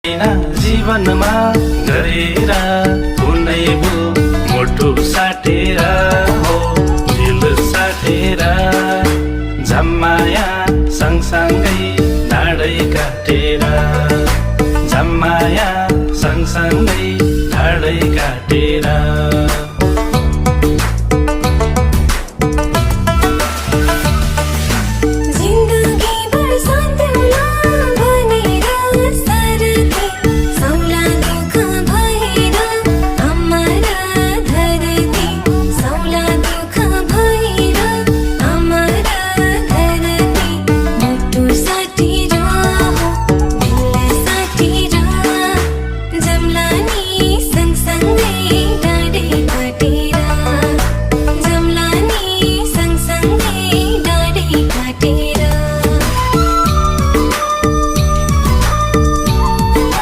जीवनमा गरेर कुनै मुटु साटेर हो दिल साटेर झम्माया सँगसँगै डाँडैका